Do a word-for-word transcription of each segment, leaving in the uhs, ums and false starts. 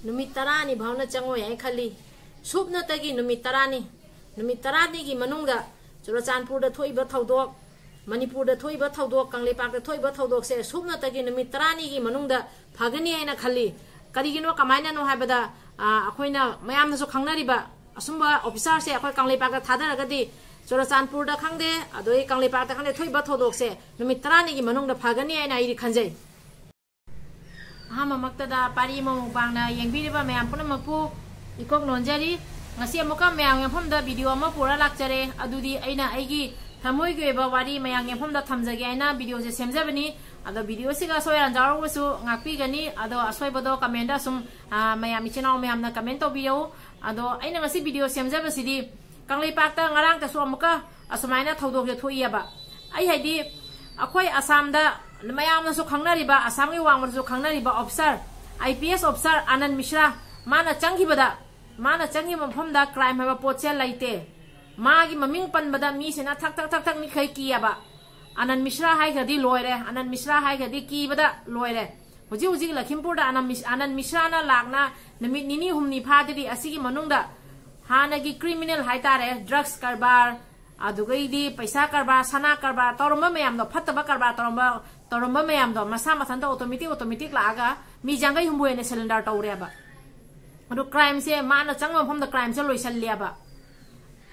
ꯅꯨꯃꯤꯠ ꯇꯔꯥꯅꯤ ꯐꯥꯎꯅ ꯆꯪꯉꯣꯏ ꯍꯥꯏꯅ ꯈꯜꯂꯤ꯫ ꯁꯨꯞꯅꯇꯒꯤ ꯅꯨꯃꯤꯠ ꯇꯔꯥꯅꯤ, ꯅꯨꯃꯤꯠ ꯇꯔꯥꯅꯤꯒꯤ ꯃꯅꯨꯡꯗ ꯆꯨꯔꯆꯥꯟꯄꯨꯔꯗ ꯊꯣꯛꯏꯕ ꯊꯧꯗꯣꯛ, ꯃꯅꯤꯄꯨꯔꯗ ꯊꯣꯛꯏꯕ ꯊꯧꯗꯣꯛ, ꯀꯪꯂꯩꯄꯥꯛꯇ ꯊꯣꯛꯏꯕ ꯊꯧꯗꯣꯛꯁꯦ ꯁꯨꯞꯅꯇꯒꯤ ꯅꯨꯃꯤꯠ ꯇꯔꯥꯅꯤꯒꯤ ꯃꯅꯨꯡꯗ ꯐꯒꯅꯤ ꯍꯥꯏꯅ ꯈꯜꯂꯤ꯫ ꯀꯔꯤꯒꯤꯅꯣ, ꯀꯃꯥꯏꯅꯅꯣ ꯍꯥꯏꯕꯗ, ꯑ, ꯑꯩꯈꯣꯏꯅ ꯃꯌꯥꯝꯅꯁꯨ ꯈꯪꯅꯔꯤꯕ ꯑꯁꯨꯝꯕ officerꯁꯦ ꯑꯩꯈꯣꯏ ꯀꯪꯂꯩꯄꯥꯛꯇ ꯊꯥꯗꯔꯒꯗꯤ ꯆꯨꯔꯆꯥꯟꯄꯨꯔꯗ ꯈꯪꯗꯦ, ꯑꯗꯒꯤ ꯀꯪꯂꯩꯄꯥꯛꯇ ꯈꯪꯗꯦ, ꯊꯣꯛꯏꯕ ꯊꯧꯗꯣꯛꯁꯦ ꯅꯨꯃꯤꯠ ꯇꯔꯥꯅꯤꯒꯤ ꯃꯅꯨꯡꯗ ꯐꯒꯅꯤ ꯍꯥꯏꯅ ꯑꯩꯗꯤ ꯈꯟꯖꯩ꯫ ꯑꯍꯥꯟꯕꯃꯛꯇꯗ ꯄꯥꯔꯤ ꯑꯃ ꯃꯨꯛꯕꯥꯡꯅ ꯌꯦꯡꯕꯤꯔꯤꯕ ꯃꯌꯥꯝ ꯄꯨꯝꯅꯃꯛꯄꯨ ꯏꯀꯣꯛ ꯅꯣꯟꯖꯔꯤ꯫ ꯉꯁꯤ ꯑꯃꯨꯛꯀ ꯃꯌꯥꯝ ꯌꯦꯡꯐꯝꯗ video ꯑꯃ ꯄꯨꯔ ꯂꯥꯛꯆꯔꯦ꯫ ꯑꯗꯨꯗꯤ ꯑꯩꯅ ꯑꯩꯒꯤ ꯊꯃꯣꯏꯒꯤ ꯑꯣꯏꯕ ꯋꯥꯔꯤ ꯃꯌꯥꯝ ꯌꯦꯡꯐꯝꯗ ꯊꯝꯖꯒꯦ ꯍꯥꯏꯅ videoꯁꯦ ꯁꯦꯝꯖꯕꯅꯤ꯫ ꯑꯗꯣ videoꯁꯤꯒ ꯑꯁꯣꯏ ꯑꯔꯥꯟ ꯌꯥꯎꯔꯒꯁꯨ ꯉꯥꯛꯄꯤꯒꯅꯤ꯫ ꯑꯗꯣ ꯑꯁꯣꯏꯕꯗꯣ commentꯗ ꯁꯨꯝ, ꯑ, ꯃꯌꯥꯝ ꯏꯆꯤꯟ ꯏꯅꯥꯎ ꯃꯌꯥꯝꯅ comment ꯇꯧꯕꯤꯌꯨ꯫ ꯑꯗꯣ ꯑꯩꯅ ꯉꯁꯤ video ꯁꯦꯝꯖꯕꯁꯤꯗꯤ ꯀꯪꯂꯩꯄꯥꯛꯇ ꯉꯔꯥꯡꯇꯁꯨ ꯑꯃꯨꯛꯀ ꯑꯁꯨꯃꯥꯏꯅ ꯊꯧꯗꯣꯛꯁꯦ ꯊꯣꯛꯏꯑꯕ꯫ ꯑꯩ ꯍꯥꯏꯗꯤ, ꯑꯩꯈꯣꯏ ꯑꯁꯥꯝꯗ ꯃꯌꯥꯝꯅꯁꯨ ꯈꯪꯅꯔꯤꯕ, ꯑꯁꯥꯝꯒꯤ ꯋꯥꯡꯃꯗꯁꯨ ꯈꯪꯅꯔꯤꯕ officer, IPS officer ꯑꯅꯟ ꯃꯤꯁ꯭ꯔꯥ, ꯃꯥꯅ ꯆꯪꯈꯤꯕꯗ, ꯃꯥꯅ ꯆꯪꯈꯤꯕ ꯃꯐꯝꯗ crime ꯍꯥꯏꯕ ꯄꯣꯠꯁꯦ ꯂꯩꯇꯦ꯫ ꯃꯥꯒꯤ ꯃꯃꯤꯡ ꯄꯟꯕꯗ ꯃꯤꯁꯤꯅ ꯊꯛ ꯊꯛ ꯊꯛ ꯊꯛ ꯃꯤꯈꯩ ꯀꯤꯑꯕ꯫ ꯑꯅꯟ ꯃꯤꯁ꯭ꯔꯥ ꯍꯥꯏꯈ꯭ꯔꯗꯤ ꯂꯣꯏꯔꯦ, ꯑꯅꯟ ꯃꯤꯁ꯭ꯔꯥ ꯍꯥꯏꯈ꯭ꯔꯗꯤ ꯀꯤꯕꯗ ꯂꯣꯏꯔꯦ꯫ ꯍꯧꯖꯤꯛ ꯍꯧꯖꯤꯛ ꯂꯈꯤꯝꯄꯨꯔꯗ ꯑꯅꯟ ꯃꯤꯁ-, ꯑꯅꯟ ꯃꯤꯁ꯭ꯔꯥꯅ ꯂꯥꯛꯅ ꯅꯨꯃꯤꯠ ꯅꯤꯅꯤ ꯍꯨꯝꯅꯤ ꯐꯥꯗ꯭ꯔꯤ꯫ ꯑꯁꯤꯒꯤ ꯃꯅꯨꯡꯗ ꯍꯥꯟꯅꯒꯤ criminal ꯍꯥꯏꯇꯥꯔꯦ, drugs ꯀꯔꯕꯥꯔ, ꯑꯗꯨꯒꯩꯗꯤ ꯄꯩꯁꯥ ꯀꯔꯕꯥꯔ, ꯁꯅꯥ ꯀꯔꯕꯥꯔ ꯇꯧꯔꯝꯕ ꯃꯌꯥꯝꯗꯣ, ꯐꯠꯇꯕ ꯀꯔꯕꯥꯔ ꯇꯧꯔꯝꯕ, ꯇꯧꯔꯝꯕ ꯃꯌꯥꯝꯗꯣ ꯃꯁꯥ ꯃꯊꯟꯇ automatic, automatic ꯂꯥꯛꯑꯒ ꯃꯤ ꯌꯥꯡꯈꯩ ꯍꯨꯝꯐꯨ ꯍꯦꯟꯅ surrender ꯇꯧꯔꯦꯕ꯫ ꯑꯗꯣ crimeꯁꯦ, ꯃꯥꯅ ꯆꯪꯕ ꯃꯐꯝꯗ crimeꯁꯦ ꯂꯣꯏꯁꯜꯂꯦꯕ꯫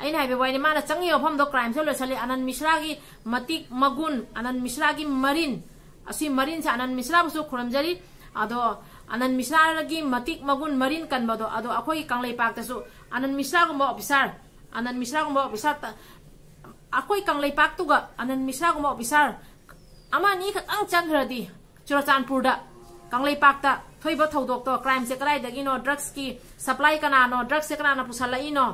ꯑꯩꯅ ꯍꯥꯏꯕ ꯋꯥꯅꯤ, ꯃꯥꯅ ꯆꯪꯉꯤꯕ ꯃꯐꯝꯗꯣ crimeꯁꯦ ꯂꯣꯏꯁꯜꯂꯤ꯫ ꯑꯅꯟ ꯃꯤꯁ꯭ꯔꯥꯒꯤ ꯃꯇꯤꯛ ꯃꯒꯨꯟ, ꯑꯅꯟ ꯃꯤꯁ꯭ꯔꯥꯒꯤ ꯃꯔꯤꯟ, ꯑꯁꯤ ꯃꯔꯤꯟꯁꯦ, ꯑꯅꯟ ꯃꯤꯁ꯭ꯔꯥꯕꯨꯁꯨ ꯈꯨꯔꯨꯝꯖꯔꯤ꯫ ꯑꯗꯣ ꯑꯅꯟ ꯃꯤꯁ꯭ꯔꯥꯒꯤ ꯃꯇꯤꯛ ꯃꯒꯨꯟ, ꯃꯔꯤꯟ ꯀꯟꯕꯗꯣ, ꯑꯗꯣ ꯑꯩꯈꯣꯏꯒꯤ ꯀꯪꯂꯩꯄꯥꯛꯇꯁꯨ ꯑꯅꯟ ꯃꯤꯁ꯭ꯔꯥꯒꯨꯝꯕ officer, ꯑꯅꯟ ꯃꯤꯁ꯭ꯔꯥꯒꯨꯝꯕ officer ꯇ-, ꯑꯩꯈꯣꯏ ꯀꯪꯂꯩꯄꯥꯛꯇꯨꯒ ꯑꯅꯟ ꯃꯤꯁ꯭ꯔꯥꯒꯨꯝꯕ officer ꯑꯃ ꯑꯅꯤ ꯈꯛꯇꯪ ꯆꯪꯈ꯭ꯔꯗꯤ, ꯆꯨꯔꯆꯥꯟꯄꯨꯔꯗ, ꯀꯪꯂꯩꯄꯥꯛꯇ ꯊꯣꯛꯏꯕ ꯊꯧꯗꯣꯛꯇꯣ, crimeꯁꯦ ꯀꯗꯥꯏꯗꯒꯤꯅꯣ, drugsꯀꯤ supply ꯀꯅꯥꯅꯣ, drugsꯁꯦ ꯀꯅꯥꯅ ꯄꯨꯁꯜꯂꯛꯏꯅꯣ,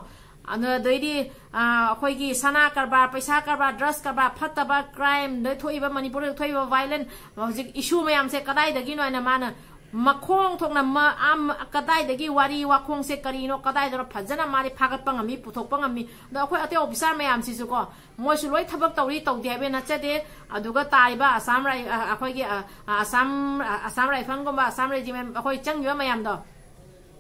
ꯑꯗꯨꯗꯩꯗꯤ, ꯑ, ꯑꯩꯈꯣꯏꯒꯤ ꯁꯅꯥ ꯀꯔꯕꯥꯔ, ꯄꯩꯁꯥ ꯀꯔꯕꯥꯔ, drugs ꯀꯔꯕꯥꯔ, ꯐꯠꯇꯕ crime, ꯑꯗꯩ ꯊꯣꯛꯏꯕ, ꯃꯅꯤꯄꯨꯔꯗ ꯊꯣꯛꯏꯕ violent ꯍꯧꯖꯤꯛ issue ꯃꯌꯥꯝꯁꯦ ꯀꯗꯥꯏꯗꯒꯤꯅꯣ ꯍꯥꯏꯅ ꯃꯥꯅ ꯃꯈꯣꯡ ꯊꯣꯛꯅ ꯃ-, ꯑꯥ, ꯃ-, ꯀꯗꯥꯏꯗꯒꯤ ꯋꯥꯔꯤ ꯋꯥꯈꯣꯡꯁꯦ ꯀꯔꯤꯅꯣ, ꯀꯗꯥꯏꯗꯅꯣ ꯐꯖꯅ ꯃꯥꯗꯤ ꯐꯥꯒꯠꯄ ꯉꯝꯃꯤ, ꯄꯨꯊꯣꯛꯄ ꯉꯝꯃꯤ꯫ ꯑꯗꯣ ꯑꯩꯈꯣꯏ ꯑꯇꯩ officer ꯃꯌꯥꯝꯁꯤꯁꯨꯀꯣ, ꯃꯣꯏꯁꯨ ꯂꯣꯏ ꯊꯕꯛ ꯇꯧꯔꯤ, ꯇꯧꯗꯦ ꯍꯥꯏꯕ ꯅꯠꯆꯗꯦ꯫ ꯑꯗꯨꯒ ꯇꯥꯔꯤꯕ ꯑꯁꯥꯝ ꯔꯥꯏ-, ꯑ, ꯑꯩꯈꯣꯏꯒꯤ, ꯑ, ꯑ, ꯑꯁꯥꯝ, ꯑ, ꯑꯁꯥꯝ ꯔꯥꯏꯐꯜꯒꯨꯝꯕ, ꯑꯁꯥꯝ regiment, ꯑꯩꯈꯣꯏ ꯆꯪꯈꯤꯕ ꯃꯌꯥꯝꯗꯣ,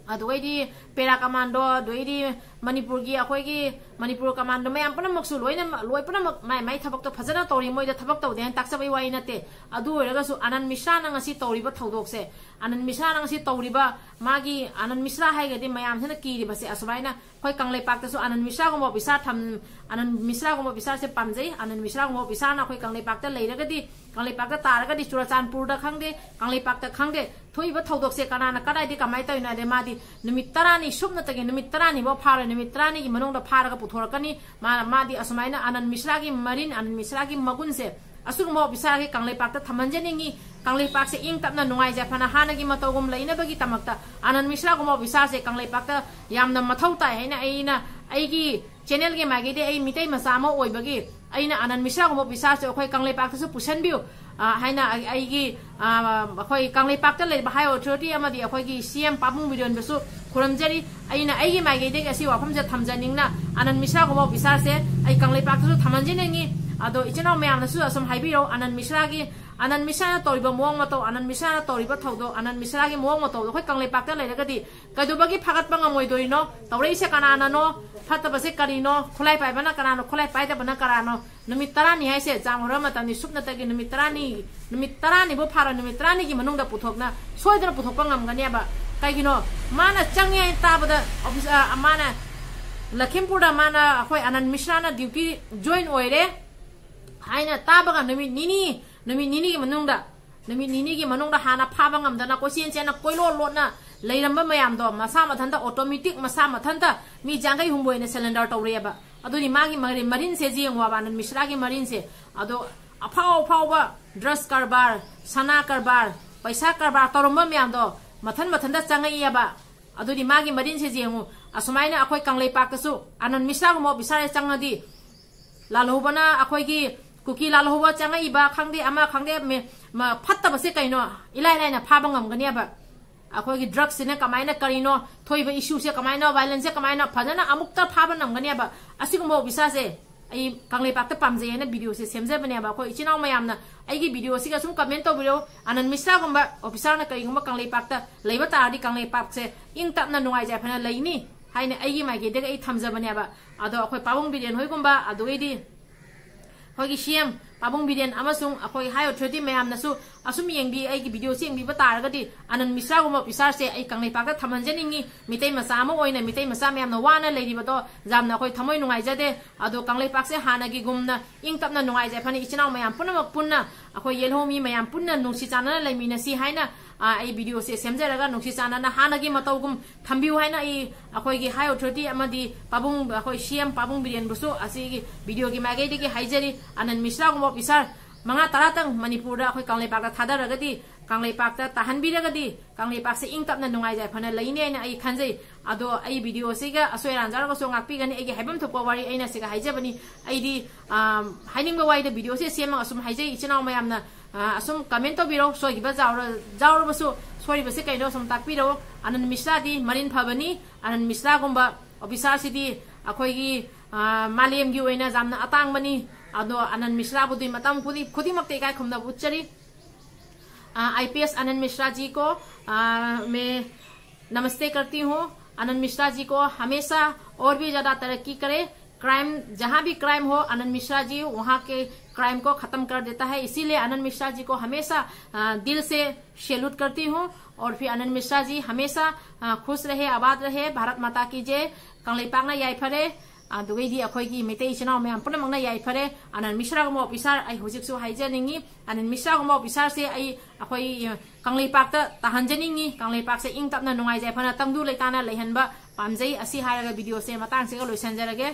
ꯑꯗꯨꯒꯩꯗꯤ ꯄꯦꯔꯥ ꯀꯃꯥꯟꯗꯣ, ꯑꯗꯨꯒꯩꯗꯤ ꯃꯅꯤꯄꯨꯔꯒꯤ, ꯑꯩꯈꯣꯏꯒꯤ ꯃꯅꯤꯄꯨꯔ ꯀꯃꯥꯟꯗꯣ ꯃꯌꯥꯝ ꯄꯨꯝꯅꯃꯛꯁꯨ ꯂꯣꯏꯅ, ꯂꯣꯏ ꯄꯨꯝꯅꯃꯛ ꯃꯥꯏ ꯃꯥꯏ ꯊꯕꯛꯇꯣ ꯐꯖꯅ ꯇꯧꯔꯤ꯫ ꯃꯣꯏꯗ ꯊꯕꯛ ꯇꯧꯗꯦ ꯍꯥꯏꯅ ꯇꯥꯛꯆꯕꯩ ꯋꯥꯔꯤ ꯅꯠꯇꯦ꯫ ꯑꯗꯨ ꯑꯣꯏꯔꯒꯁꯨ ꯑꯅꯟ ꯃꯤꯁ꯭ꯔꯥꯅ ꯉꯁꯤ ꯇꯧꯔꯤꯕ ꯊꯧꯗꯣꯛꯁꯦ, ꯑꯅꯟ ꯃꯤꯁ꯭ꯔꯥꯅ ꯉꯁꯤ ꯇꯧꯔꯤꯕ, ꯃꯥꯒꯤ, ꯑꯅꯟ ꯃꯤꯁ꯭ꯔꯥ ꯍꯥꯏꯔꯒꯗꯤ ꯃꯌꯥꯝꯁꯤꯅ ꯀꯤꯔꯤꯕꯁꯦ, ꯑꯁꯨꯃꯥꯏꯅ ꯑꯩꯈꯣꯏ ꯀꯪꯂꯩꯄꯥꯛꯇꯁꯨ ꯑꯅꯟ ꯃꯤꯁ꯭ꯔꯥꯒꯨꯝꯕ ꯑꯣꯐꯤꯁꯥꯔ ꯊꯝ-, ꯑꯅꯟ ꯃꯤꯁ꯭ꯔꯥꯒꯨꯝꯕ ꯑꯣꯐꯤꯁꯥꯔꯁꯦ ꯄꯥꯝꯖꯩ꯫ ꯑꯅꯟ ꯃꯤꯁ꯭ꯔꯥꯒꯨꯝꯕ ꯑꯣꯐꯤꯁꯥꯔꯅ ꯑꯩꯈꯣꯏ ꯀꯪꯂꯩꯄꯥꯛꯇ ꯂꯩꯔꯒꯗꯤ, ꯀꯪꯂꯩꯄꯥꯛꯇ ꯇꯥꯔꯒꯗꯤ, ꯆꯨꯔꯆꯥꯟꯄꯨꯔꯗ ꯈꯪꯗꯦ, ꯀꯪꯂꯩꯄꯥꯛꯇ ꯈꯪꯗꯦ, ꯊꯣꯛꯏꯕ ꯊꯧꯗꯣꯛꯁꯦ ꯀꯅꯥꯅ ꯀꯗꯥꯏꯗꯒꯤ ꯀꯃꯥꯏꯅ ꯇꯧꯔꯤꯅꯣ ꯍꯥꯏꯗꯤ, ꯃꯥꯗꯤ ꯅꯨꯃꯤꯠ ꯇꯔꯥꯅꯤ, ꯁꯨꯞꯅꯇꯒꯤ ꯅꯨꯃꯤꯠ ꯇꯔꯥꯅꯤꯐꯥꯎ ꯐꯥꯔꯣꯏ, ꯅꯨꯃꯤꯠ ꯇꯔꯥꯅꯤꯒꯤ ꯃꯅꯨꯡꯗ ꯐꯥꯔꯒ ꯄꯨꯊꯣꯔꯛꯀꯅꯤ꯫ ꯃꯥ-, ꯃꯥꯗꯤ ꯑꯁꯨꯃꯥꯏꯅ ꯑꯅꯟ ꯃꯤꯁ꯭ꯔꯥꯒꯤ ꯃꯔꯤꯟ, ꯑꯅꯟ ꯃꯤꯁ꯭ꯔꯥꯒꯤ ꯃꯒꯨꯟꯁꯦ, ꯑꯁꯤꯒꯨꯝꯕ ꯑꯣꯐꯤꯁꯥꯔꯁꯦ ꯀꯪꯂꯩꯄꯥꯛꯇ ꯊꯝꯍꯟꯖꯅꯤꯡꯉꯤ꯫ ꯀꯪꯂꯩꯄꯥꯛꯁꯦ ꯏꯪ ꯇꯞꯅ ꯅꯨꯡꯉꯥꯏ ꯌꯥꯏꯐꯅ ꯍꯥꯟꯅꯒꯤ ꯃꯇꯧꯒꯨꯝ ꯂꯩꯅꯕꯒꯤꯗꯃꯛꯇ ꯑꯅꯟ ꯃꯤꯁ꯭ꯔꯥꯒꯨꯝꯕ ꯑꯣꯐꯤꯁꯥꯔꯁꯦ ꯀꯪꯂꯩꯄꯥꯛꯇ ꯌꯥꯝꯅ ꯃꯊꯧ ꯇꯥꯏ ꯍꯥꯏꯅ ꯑꯩꯅ ꯑꯩꯒꯤ ꯆꯦꯅꯦꯜꯒꯤ ꯃꯥꯏꯀꯩꯗꯒꯤ ꯑꯩ ꯃꯤꯇꯩ ꯃꯆꯥ ꯑꯃ ꯑꯣꯏꯕꯒꯤ ꯑꯩꯅ ꯑꯅꯟ ꯃꯤꯁ꯭ꯔꯥꯒꯨꯝꯕ ꯑꯣꯐꯤꯁꯥꯔꯁꯦ ꯑꯩꯈꯣꯏ ꯀꯪꯂꯩꯄꯥꯛꯇꯁꯨ ꯄꯨꯁꯟꯕꯤꯌꯨ, ꯑ, ꯍꯥꯏꯅ ꯑꯩ-, ꯑꯩꯒꯤ, ꯑ, ꯑꯩꯈꯣꯏ ꯀꯪꯂꯩꯄꯥꯛꯇ ꯂꯩꯔꯤꯕ ꯍꯥꯏ ꯑꯣꯊꯣꯔꯤꯇꯤ ꯑꯃꯗꯤ ꯑꯩꯈꯣꯏꯒꯤ ꯁꯤ ꯑꯦꯝ ꯄꯥꯕꯨꯡ ꯕꯤꯔꯦꯟꯕꯁꯨ ꯈꯨꯔꯨꯝꯖꯔꯤ꯫ ꯑꯩꯅ ꯑꯩꯒꯤ ꯃꯥꯏꯀꯩꯗꯒꯤ ꯑꯁꯤ ꯋꯥꯐꯝꯁꯦ ꯊꯝꯖꯅꯤꯡꯅ ꯑꯅꯟ ꯃꯤꯁ꯭ꯔꯥꯒꯨꯝꯕ ꯑꯣꯐꯤꯁꯥꯔꯁꯦ ꯑꯩ ꯀꯪꯂꯩꯄꯥꯛꯇꯁꯨ ꯊꯝꯍꯟꯖꯅꯤꯡꯉꯤ꯫ ꯑꯗꯣ ꯏꯆꯤꯟ ꯏꯅꯥꯎ ꯃꯌꯥꯝꯅꯁꯨ ꯑꯁꯨꯝ ꯍꯥꯏꯕꯤꯔꯣ, ꯑꯅꯟ ꯃꯤꯁ꯭ꯔꯥꯒꯤ, ꯑꯅꯟ ꯃꯤꯁ꯭ꯔꯥꯅ ꯇꯧꯔꯤꯕ ꯃꯑꯣꯡ ꯃꯇꯧ, ꯑꯅꯟ ꯃꯤꯁ꯭ꯔꯥꯅ ꯇꯧꯔꯤꯕ ꯊꯧꯗꯣꯛ, ꯑꯅꯟ ꯃꯤꯁ꯭ꯔꯥꯒꯤ ꯃꯑꯣꯡ ꯃꯇꯧꯗꯣ ꯑꯩꯈꯣꯏ ꯀꯪꯂꯩꯄꯥꯛꯇ ꯂꯩꯔꯒꯗꯤ ꯀꯩꯗꯧꯕꯒꯤ ꯐꯥꯒꯠꯄ ꯉꯝꯃꯣꯏꯗꯣꯏꯅꯣ? ꯇꯧꯔꯛꯏꯁꯦ ꯀꯅꯥꯅꯅꯣ? ꯐꯠꯇꯕꯁꯦ ꯀꯔꯤꯅꯣ? ꯈꯨꯠꯂꯥꯏ ꯄꯥꯏꯕꯅ ꯀꯅꯥꯅꯣ? ꯈꯨꯠꯂꯥꯏ ꯄꯥꯏꯗꯕꯅ ꯀꯅꯥꯅꯣ? ꯅꯨꯃꯤꯠ ꯇꯔꯥꯅꯤ ꯍꯥꯏꯁꯦ ꯆꯥꯡ ꯍꯣꯔ ꯃꯇꯝꯅꯤ, ꯁꯨꯞꯅꯇꯒꯤ ꯅꯨꯃꯤꯠ ꯇꯔꯥꯅꯤ, ꯅꯨꯃꯤꯠ ꯇꯔꯥꯅꯤꯕꯨ ꯐꯥꯔꯣꯏ, ꯅꯨꯃꯤꯠ ꯇꯔꯥꯅꯤꯒꯤ ꯃꯅꯨꯡꯗ ꯄꯨꯊꯣꯛꯅ, ꯁꯣꯏꯗꯅ ꯄꯨꯊꯣꯛꯄ ꯉꯝꯒꯅꯦꯕ꯫ ꯀꯩꯒꯤꯅꯣ? ꯃꯥꯅ ꯆꯪꯉꯦ ꯍꯥꯏꯅ ꯇꯥꯕꯗ, ꯑꯣꯐꯤꯁ-, ꯑ, ꯃꯥꯅ ꯂꯈꯤꯝꯄꯨꯔꯗ ꯃꯥꯅ ꯑꯩꯈꯣꯏ ꯑꯅꯟ ꯃꯤꯁ꯭ꯔꯥꯅ ꯗ꯭ꯌꯨꯇꯤ ꯖꯣꯏꯟ ꯑꯣꯏꯔꯦ ꯍꯥꯏꯅ ꯇꯥꯕꯒ ꯅꯨꯃꯤꯠ ꯅꯤꯅꯤ, ꯅꯨꯃꯤꯠ ꯅꯤꯅꯤꯒꯤ ꯃꯅꯨꯡꯗ, ꯅꯨꯃꯤꯠ ꯅꯤꯅꯤꯒꯤ ꯃꯅꯨꯡꯗ ꯍꯥꯟꯅ ꯐꯥꯕ ꯉꯝꯗꯅ ꯀꯣꯏꯆꯦꯟ ꯆꯦꯟꯅ ꯀꯣꯏꯂꯣꯠ ꯂꯣꯠꯅ ꯂꯩꯔꯝꯕ ꯃꯌꯥꯝꯗꯣ ꯃꯁꯥ ꯃꯊꯟꯇ, ꯑꯣꯇꯣꯃꯦꯇꯤꯛ ꯃꯁꯥ ꯃꯊꯟꯇ ꯃꯤ ꯌꯥꯡꯈꯩ ꯍꯨꯝꯐꯨ ꯑꯣꯏꯅ ꯁꯔꯦꯟꯗꯔ ꯇꯧꯔꯛꯑꯦꯕ꯫ ꯑꯗꯨꯗꯤ ꯃꯥꯒꯤ ꯃꯔꯤ-, ꯃꯔꯤꯟꯁꯦ ꯌꯦꯡꯉꯣꯕ, ꯑꯅꯟ ꯃꯤꯁ꯭ꯔꯥꯒꯤ ꯃꯔꯤꯟꯁꯦ꯫ ꯑꯗꯣ ꯑꯐꯥꯎ ꯑꯐꯥꯎꯕ ꯗ꯭ꯔꯒꯁ ꯀꯔꯕꯥꯔ, ꯁꯅꯥ ꯀꯔꯕꯥꯔ, ꯄꯩꯁꯥ ꯀꯔꯕꯥꯔ ꯇꯧꯔꯝꯕ ꯃꯌꯥꯝꯗꯣ ꯃꯊꯟ ꯃꯊꯟꯇ ꯆꯪꯉꯛꯏꯑꯕ꯫ ꯑꯗꯨꯗꯤ ꯃꯥꯒꯤ ꯃꯔꯤꯟꯁꯦ ꯌꯦꯡꯉꯨ, ꯑꯁꯨꯃꯥꯏꯅ ꯑꯩꯈꯣꯏ ꯀꯪꯂꯩꯄꯥꯛꯇꯁꯨ ꯑꯅꯟ ꯃꯤꯁ꯭ꯔꯥꯒꯨꯝꯕ ꯑꯣꯐꯤꯁꯥꯔꯁꯦ ꯆꯪꯉꯗꯤ, ꯂꯥꯜꯍꯧꯕꯅ, ꯑꯩꯈꯣꯏꯒꯤ ꯀꯨꯀꯤ ꯂꯥꯜꯍꯧꯕ ꯆꯪꯉꯛꯏꯕ ꯈꯪꯗꯦ, ꯑꯃ ꯈꯪꯗꯦ, ꯃꯦ-, ꯃ-, ꯐꯠꯇꯕꯁꯦ ꯀꯩꯅꯣ ꯏꯂꯥꯏ ꯂꯥꯏꯅ ꯐꯥꯕ ꯉꯝꯒꯅꯦꯕ꯫ ꯑꯩꯈꯣꯏꯒꯤ ꯗ꯭ꯔꯒꯁꯤꯅ ꯀꯃꯥꯏꯅ ꯀꯔꯤꯅꯣ, ꯊꯣꯛꯏꯕ ꯏꯁꯨꯁꯦ ꯀꯃꯥꯏꯅ, ꯚꯥꯏꯂꯦꯟꯁꯁꯦ ꯀꯃꯥꯏꯅ ꯐꯖꯅ ꯑꯃꯨꯛꯇ ꯐꯥꯕ ꯉꯝꯒꯅꯦꯕ꯫ ꯑꯁꯤꯒꯨꯝꯕ ꯑꯣꯐꯤꯁꯥꯔꯁꯦ ꯑꯩ ꯀꯪꯂꯩꯄꯥꯛꯇ ꯄꯥꯝꯖꯩ ꯍꯥꯏꯅ ꯚꯤꯗꯤꯑꯣꯁꯦ ꯁꯦꯝꯖꯕꯅꯦꯕ꯫ ꯑꯩꯈꯣꯏ ꯏꯆꯤꯟ ꯏꯅꯥꯎ ꯃꯌꯥꯝꯅ ꯑꯩꯒꯤ ꯚꯤꯗꯤꯑꯣꯁꯤꯒ ꯁꯨꯝ ꯀꯃꯦꯟ ꯇꯧꯕꯤꯔꯛꯎ, "ꯑꯅꯟ ꯃꯤꯁ꯭ꯔꯥꯒꯨꯝꯕ ꯑꯣꯐꯤꯁꯥꯔꯅ ꯀꯔꯤꯒꯨꯝꯕ ꯀꯪꯂꯩꯄꯥꯛꯇ ꯂꯩꯕ ꯇꯥꯔꯗꯤ ꯀꯪꯂꯩꯄꯥꯛꯁꯦ ꯏꯪ ꯇꯞꯅ ꯅꯨꯡꯉꯥꯏ ꯌꯥꯏꯐꯅ ꯂꯩꯅꯤ" ꯍꯥꯏꯅ ꯑꯩꯒꯤ ꯃꯥꯏꯀꯩꯗꯒꯤ ꯑꯩ ꯊꯝꯖꯕꯅꯦꯕ꯫ ꯑꯗꯣ ꯑꯩꯈꯣꯏ ꯄꯥꯕꯨꯡ ꯕꯤꯔꯦꯟ ꯍꯣꯏꯒꯨꯝꯕ, ꯑꯗꯨꯗꯩꯗꯤ ꯑꯩꯈꯣꯏꯒꯤ ꯁꯤ ꯑꯦꯝ ꯄꯥꯕꯨꯡ ꯕꯤꯔꯦꯟ ꯑꯃꯁꯨꯡ ꯑꯩꯈꯣꯏ ꯍꯥꯏ ꯑꯣꯊꯣꯔꯤꯇꯤ ꯃꯌꯥꯝꯅꯁꯨ ꯑꯁꯨꯝ ꯌꯦꯡꯕꯤ, ꯑꯩꯒꯤ ꯚꯤꯗꯤꯑꯣꯁꯤ ꯌꯦꯡꯕꯤꯕ ꯇꯥꯔꯒꯗꯤ ꯑꯅꯟ ꯃꯤꯁ꯭ꯔꯥꯒꯨꯝꯕ ꯑꯣꯐꯤꯁꯥꯔꯁꯦ ꯑꯩ ꯀꯪꯂꯩꯄꯥꯛꯇ ꯊꯝꯍꯟꯖꯅꯤꯡꯉꯤ꯫ ꯃꯤꯇꯩ ꯃꯆꯥ ꯑꯃ ꯑꯣꯏꯅ ꯃꯤꯇꯩ ꯃꯆꯥ ꯃꯌꯥꯝꯅ ꯋꯥꯅ ꯂꯩꯔꯤꯕꯗꯣ ꯌꯥꯝꯅ ꯑꯩꯈꯣꯏ ꯊꯃꯣꯏ ꯅꯨꯡꯉꯥꯏꯖꯗꯦ꯫ ꯑꯗꯣ ꯀꯪꯂꯩꯄꯥꯛꯁꯦ ꯍꯥꯟꯅꯒꯤꯒꯨꯝꯅ ꯏꯪ ꯇꯞꯅ ꯅꯨꯡꯉꯥꯏ ꯌꯥꯏꯐꯅ ꯏꯆꯤꯟ ꯏꯅꯥꯎ ꯃꯌꯥꯝ ꯄꯨꯝꯅꯃꯛ ꯄꯨꯟꯅ ꯑꯩꯈꯣꯏ ꯌꯦꯜꯍꯧꯃꯤ ꯃꯌꯥꯝ ꯄꯨꯟꯅ ꯅꯨꯡꯁꯤ ꯆꯥꯟꯅꯅ ꯂꯩꯃꯤꯟꯅꯁꯤ ꯍꯥꯏꯅ, ꯑ, ꯑꯩ ꯚꯤꯗꯤꯑꯣꯁꯦ ꯁꯦꯝꯖꯔꯒ ꯅꯨꯡꯁꯤ ꯆꯥꯟꯅꯅ ꯍꯥꯟꯅꯒꯤ ꯃꯇꯧꯒꯨꯝ ꯊꯝꯕꯤꯌꯨ ꯍꯥꯏꯅ ꯑꯩ ꯑꯩꯈꯣꯏꯒꯤ ꯍꯥꯏ ꯑꯣꯊꯣꯔꯤꯇꯤ ꯑꯃꯗꯤ ꯄꯥꯕꯨꯡ, ꯑꯩꯈꯣꯏ ꯁꯤ ꯑꯦꯝ ꯄꯥꯕꯨꯡ ꯕꯤꯔꯦꯟꯕꯨꯁꯨ ꯑꯁꯤꯒꯤ ꯚꯤꯗꯤꯑꯣꯒꯤ ꯃꯥꯏꯀꯩꯗꯒꯤ ꯍꯥꯏꯖꯔꯤ꯫ ꯑꯅꯟ ꯃꯤꯁ꯭ꯔꯥꯒꯨꯝꯕ ꯑꯣꯐꯤꯁꯥꯔ ꯃꯉꯥ ꯇꯔꯥꯇꯪ ꯃꯅꯤꯄꯨꯔꯗ ꯑꯩꯈꯣꯏ ꯀꯪꯂꯩꯄꯥꯛꯇ ꯊꯥꯗꯔꯒꯗꯤ, ꯀꯪꯂꯩꯄꯥꯛꯇ ꯇꯥꯍꯟꯕꯤꯔꯒꯗꯤ ꯀꯪꯂꯩꯄꯥꯛꯁꯦ ꯏꯪ ꯇꯞꯅ ꯅꯨꯡꯉꯥꯏ ꯌꯥꯏꯐꯅ ꯂꯩꯅꯤ ꯍꯥꯏꯅ ꯑꯩ ꯈꯟꯖꯩ꯫ ꯑꯗꯣ ꯑꯩ ꯚꯤꯗꯤꯑꯣꯁꯤꯒ ꯑꯁꯣꯏ ꯑꯔꯥꯟ ꯌꯥꯎꯔꯒꯁꯨ ꯉꯥꯛꯄꯤꯒꯅꯤ꯫ ꯑꯩꯒꯤ ꯍꯥꯏꯐꯝ ꯊꯣꯛꯄ ꯋꯥꯔꯤ ꯑꯩꯅ ꯁꯤꯒ ꯍꯥꯏꯖꯕꯅꯤ꯫ ꯑꯩꯗꯤ, ꯑꯥꯝ, ꯍꯥꯏꯅꯤꯡꯕ ꯋꯥꯔꯤꯗ ꯚꯤꯗꯤꯑꯣꯁꯦ ꯁꯦꯝꯃꯒ ꯑꯁꯨꯝ ꯍꯥꯏꯖꯩ꯫ ꯏꯆꯤꯟ ꯏꯅꯥꯎ ꯃꯌꯥꯝꯅ, ꯑ, ꯑꯁꯨꯝ ꯀꯃꯦꯟ ꯇꯧꯕꯤꯔꯛꯎ꯫ ꯁꯣꯏꯈꯤꯕ ꯌꯥꯎꯔ-, ꯌꯥꯎꯔꯕꯁꯨ ꯁꯣꯏꯔꯤꯕꯁꯦ ꯀꯩꯅꯣ ꯁꯨꯝ ꯇꯥꯛꯄꯤꯔꯛꯎ꯫ ꯑꯅꯟ ꯃꯤꯁ꯭ꯔꯥꯗꯤ ꯃꯔꯤꯟ ꯐꯕꯅꯤ꯫ ꯑꯅꯟ ꯃꯤꯁ꯭ꯔꯥꯒꯨꯝꯕ ꯑꯣꯐꯤꯁꯥꯔꯁꯤꯗꯤ ꯑꯩꯈꯣꯏꯒꯤ, ꯑ, ꯃꯥꯂꯦꯝꯒꯤ ꯑꯣꯏꯅ ꯌꯥꯝꯅ ꯑꯇꯥꯡꯕꯅꯤ꯫ ꯑꯗꯣ ꯑꯅꯟ ꯃꯤꯁ꯭ꯔꯥꯕꯨꯗꯤ ꯃꯇꯝ ꯈꯨꯗꯤꯡ-, ꯈꯨꯗꯤꯡꯃꯛꯇ ꯏꯀꯥꯏ ꯈꯨꯝꯅꯕ ꯎꯠꯆꯔꯤ꯫ आईपीएस आनंद मिश्रा जी को, आ, मैं नमस्ते करती हूँ। आनंद मिश्रा जी को हमेशा और भी ज़्यादा तरक्की करें। क्राइम, जहाँ भी क्राइम हो, आनंद मिश्रा जी वहाँ के क्राइम को ख़त्म कर देता है। इसीलिए आनंद मिश्रा जी को हमेशा, आ, दिल से सैल्यूट करती हूँ। और फिर आनंद मिश्रा जी हमेशा, आ, खुश रहे, आबाद रहे। भारत माता की जय। ꯀꯪꯂꯩꯄꯥꯛꯅ ꯌꯥꯏꯐꯔꯦ꯫ ꯑꯗꯨꯒꯩꯗꯤ ꯑꯩꯈꯣꯏꯒꯤ ꯃꯩꯇꯩ ꯏꯆꯤꯟ ꯏꯅꯥꯎ ꯃꯌꯥꯝ ꯄꯨꯝꯅꯃꯛꯅ ꯌꯥꯏꯐꯔꯦ꯫ ꯑꯅꯟ ꯃꯤꯁ꯭ꯔꯥꯒꯨꯝꯕ ꯑꯣꯐꯤꯁꯥꯔ ꯑꯩ ꯍꯧꯖꯤꯛꯁꯨ ꯍꯥꯏꯖꯅꯤꯡꯉꯤ꯫ ꯑꯅꯟ ꯃꯤꯁ꯭ꯔꯥꯒꯨꯝꯕ ꯑꯣꯐꯤꯁꯥꯔꯁꯦ ꯑꯩ, ꯑꯩꯈꯣꯏ, ꯑ, ꯀꯪꯂꯩꯄꯥꯛꯇ ꯇꯥꯍꯟꯖꯅꯤꯡꯉꯤ꯫ ꯀꯪꯂꯩꯄꯥꯛꯁꯦ ꯏꯪ ꯇꯞꯅ ꯅꯨꯡꯉꯥꯏ ꯌꯥꯏꯐꯅ ꯇꯪꯗꯨ ꯂꯩꯇꯥꯅ ꯂꯩꯍꯟꯕ ꯄꯥꯝꯖꯩ꯫ ꯑꯁꯤ ꯍꯥꯏꯔꯒ ꯚꯤꯗꯤꯑꯣꯁꯦ ꯃꯇꯥꯡꯁꯤꯒ ꯂꯣꯏꯁꯤꯟꯖꯔꯒꯦ꯫